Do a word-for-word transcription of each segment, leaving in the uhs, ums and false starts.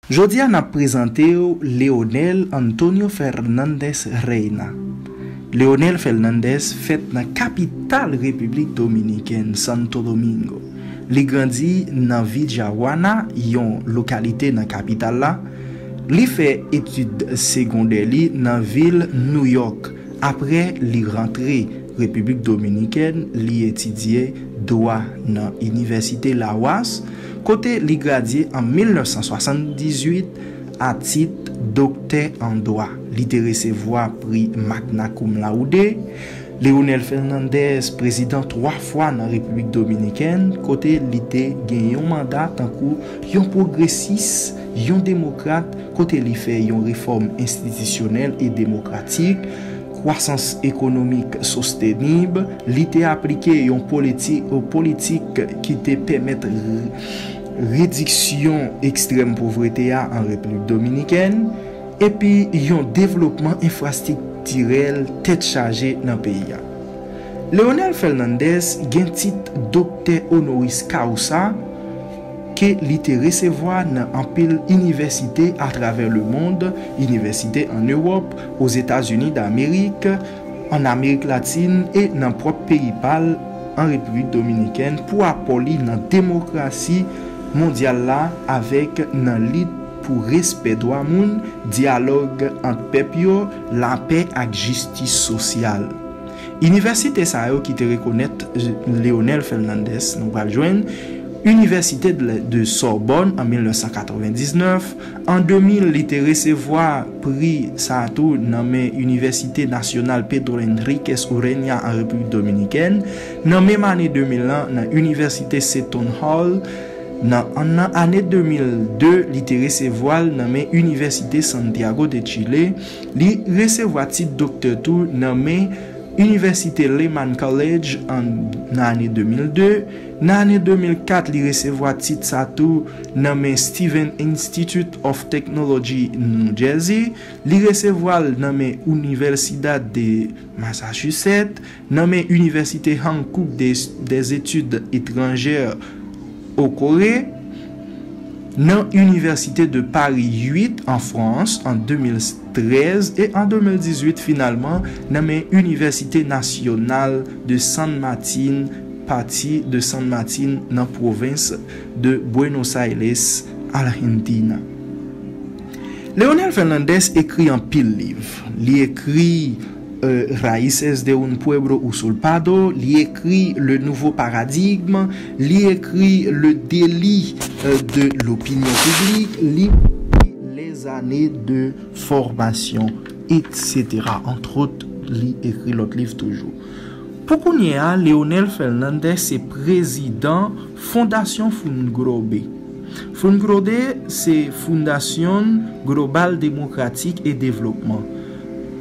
Jodi a n ap prezante w Leonel Antonio Fernández Reina. Leonel Fernández fèt nan kapital Repiblik Dominikèn, Santo Domingo. Li grandi nan Villajuana, yon lokalite nan kapital la. Li fè etid segondè li nan vil Nouyòk. Apre li rantre Repiblik Dominikèn, li etidye dwa nan Inivèsite Lawas, kote li gradye an mil nèf san swasanndizuit a tit doktè an dwa. Li te resevwa pri magna cum laude. Leonel Fernández prezidan twa fwa nan Repiblik Dominikèn, kote li te gen yon manda tankou yon pwogresis, yon demokrat, kote li fè yon refòm enstitisyonèl e demokratik, kwasans ekonomik sostenib, li te aplike yon politi-, politik ki te pèmèt re-, rediksyon ekstrèm povrete a an Repiblik Dominikèn, epi yon devlopman enfrastriktirèl tèt chaje nan peyi a. Leonel Fernández gen tit doktè honoris causa ke li te resevwa nan anpil inivèsite atravè lemonn, inivèsite ann Ewòp, Ozetazini Damerik, ann Amerik Latin e nan pwòp peyi pa l, an Repiblik Dominikèn, pou apò li nan demokrasi mondyal la avèk nan lit pou respè dwa moun, dyalòg ant pèp yo, lapè ak jistis sosyal. Inivèsite sa yo ki te rekonèt Leonel Fernández, nou pral jwenn Inivèsite de, de Sorbonne an mil nèf san katrevendiznèf. An de mil, li te resevwa pri sa a tou nan men Inivèsite Nasyonal Pedro Enríquez Ureña an Repiblik Dominikèn. Nan menm ane de mil lan, nan Inivèsite Seton Hall, nan, nan ane de mil de, li te resevwa l nan men Inivèsite Santiago de Chile. Li resevwa tit doktè tou nan men Inivèsite Lehman College an, nan ane de mil de. Nan ane de mil kat, li resevwa tit sa tou nan men Stevens Institute of Technology, New Jersey. Li resevwa l nan men Universidad de Massachusetts, nan men Inivèsite Hankook des, des Études Étrangères au Corée, nan Inivèsite de Paris uit an Frans an de mil trèz e an de mil dizuit finalman nan men Inivèsite Nasyonal de San Martin, Parti de San Martin nan pwovens de Buenos Aires, Argentina. Leonel Fernández ekri anpil liv. Li ekri euh, Raíces de un pueblo usurpado, li ekri Le Nouveau Paradigme, li ekri Le Délit euh, de l'opinion publique, li ekri Les années de formation, et cetera. Antrot, li ekri lòt liv toujou. Pou kounye a, Leonel Fernández se prezidan Fondasyon Fungrobe. Fungrobe se Fundación Global Democratic e Development.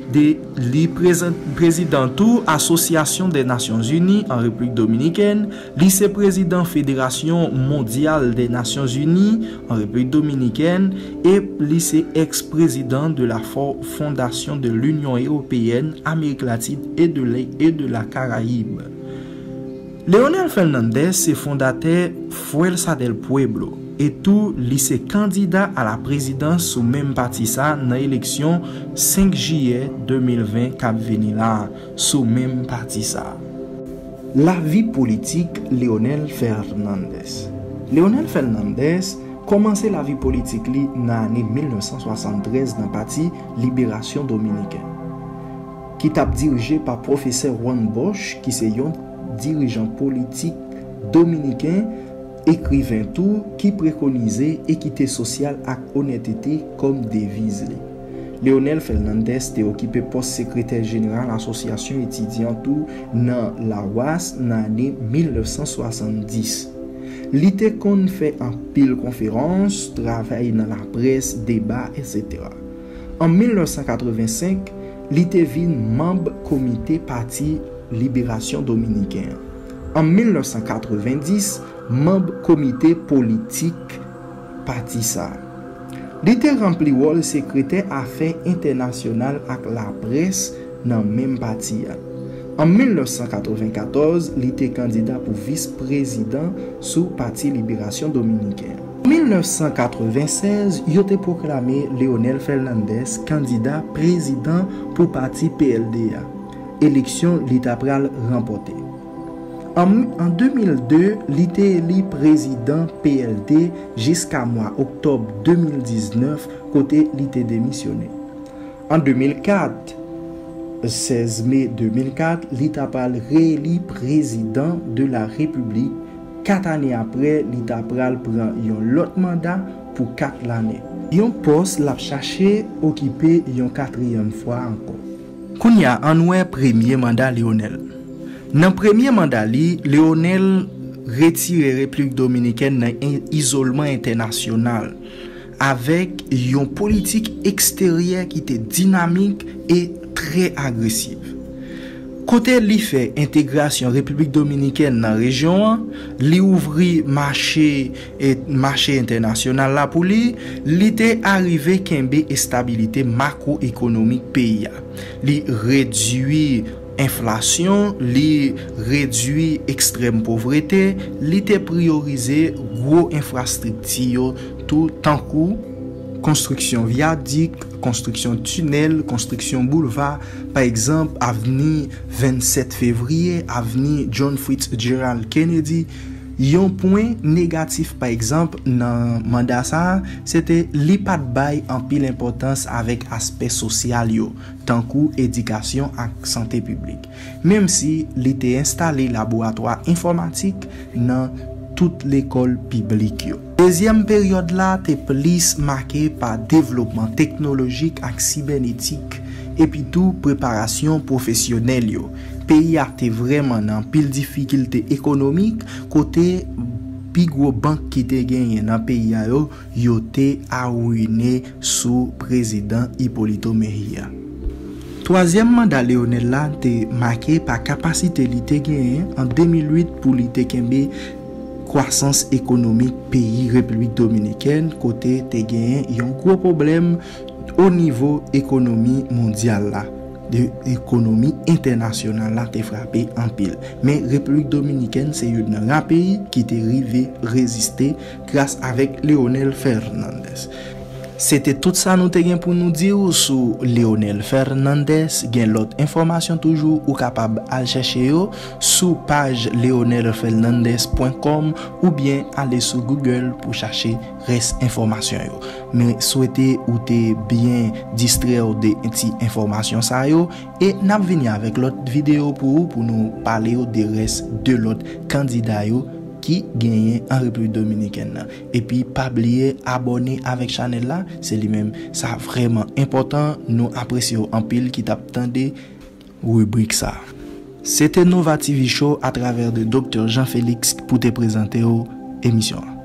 De, li prezan-, prezidan tou Association des Nations Unies an Repiblik Dominikèn, li se prezidan Fédération Mondiale des Nations Unies an Repiblik Dominikèn, e li se ex-président de la Fo-, Fondation de l'Union Européenne, Amérique Latine et de l'A-, et de la Caraïbe. Leonel Fernández se fondatè Fuerza del Pueblo, e tou li se kandida a la prezidans sou menm pati sa nan eleksyon senk jiyè de mil ven k ap vini la a, sou menm pati sa. Lavi politik Leonel Fernández. Leonel Fernández kòmanse lavi politik li nan ane mil nèf san swasanntrèz nan Pati Liberasyon Dominikèn, ki t ap dirije pa Pwofesè Juan Bosch, ki se yon dirijan politik dominiken, ekriven tou, ki prekonize ekite sosyal ak onètete kòm deviz li. Leonel Fernández te okipe pòs sekretè jeneral Asosyasyon Etidyan tou nan Lawas nan ane mil nèf san swasanndis. Li te konn fè anpil konferans, travay nan laprès, deba, etsetera. An mil nèf san katrevensenk, li te vin manm Komite Pati Liberasyon Dominiken an. An mil nèf san katrevendis, manm komite politik pati sa a. Li te ranpli wòl sekretè afè entènasyonal ak laprès nan menm pati a. An mil nèf san katrevenkatòz, li te kandida pou vis-prezidan sou Pati Liberasyon Dominiken an. An mil nèf san katrevennsèz, yo te pwoklame Leonel Fernandez kandida prezidan pou pati P L D a, eleksyon li ta pral ranpòte. An, an de mil de, li te eli prezidan P L D jiska mwa oktòb de mil diznèf, kote li te demisyone. An de mil kat, sèz me de mil kat, li ta pral reeli prezidan de la repiblik. Kat ane apre, li ta pral pran yon lòt manda pou kat lane. Yon pòs l ap chache okipe yon katriyèm fwa ankò. Kounye a, ann wè premye manda Leonel. Nan premye manda li, Leonel retire Repiblik Dominikèn nan en-, izolman entènasyonal avèk yon politik eksteryè ki te dinamik e trè agresiv. Kote li fè entegrasyon Repiblik Dominikèn nan rejyon an, li ouvri mache, e, mache entènasyonal la pou li, li te arive kenbe estabilite makwoekonomik peyi a. Li redui enflasyon, li redui ekstrèm povrete, li te priyorize gwo enfrastrikti yo tou, tankou konstriksyon vyadik, konstriksyon tinèl, konstriksyon boulva, pa egzanp, avni vennsèt fevriye, avni John Fitzgerald Kennedy. Yon pwen negatif, pa egzanp, nan manda sa a, se te li pa t bay anpil enpòtans avèk aspè sosyal yo, tankou edikasyon ak sante piblik, menm si li te enstale laboratwa enfòmatik nan tout lekòl piblik yo. Dezyèm peryòd la te plis make pa devlopman teknolojik ak sibènetik, epi tou preparasyon pwofesyonèl yo. Peyi a te vrèman nan anpil difikilte ekonomik, kote pi gwo bank ki te genyen nan peyi a yo, yo te arwine sou prezidan Hipólito Mejía. Twazyèm manda Leonel la te make pa kapasite li te genyen an de mil uit pou li te kenbe kwasans ekonomik peyi Repiblik Dominikèn, kote te genyen yon gwo pwoblèm o nivo ekonomi mondyal la. De ekonomi entènasyonal la te frape anpil. Men Repiblik Dominikèn se youn nan ra peyi ki te rive reziste gras avèk Leonel Fernandez. Se te tout sa nou te gen pou nou di w sou Leonel Fernandez. Gen lòt enfòmasyon toujou, ou kapab al chèche yo sou paj leonel fernandez pwen kòm oubyen ale sou Google pou chache rès enfòmasyon yo. Men swete ou te byen distrè w de ti enfòmasyon sa yo, e n ap vini avèk lòt videyo pou ou, pou nou pale w de rès de lòt kandida yo ki genyen an Repiblik Dominikèn nan. Epi pa bliye abòne avèk chanèl la, se li menm, sa vrèman enpòtan, nou apresye w anpil ki t ap tande ribrik sa. Se te Nova T V Show atravè de Doktè Jean Félix pou te prezante w emisyon an.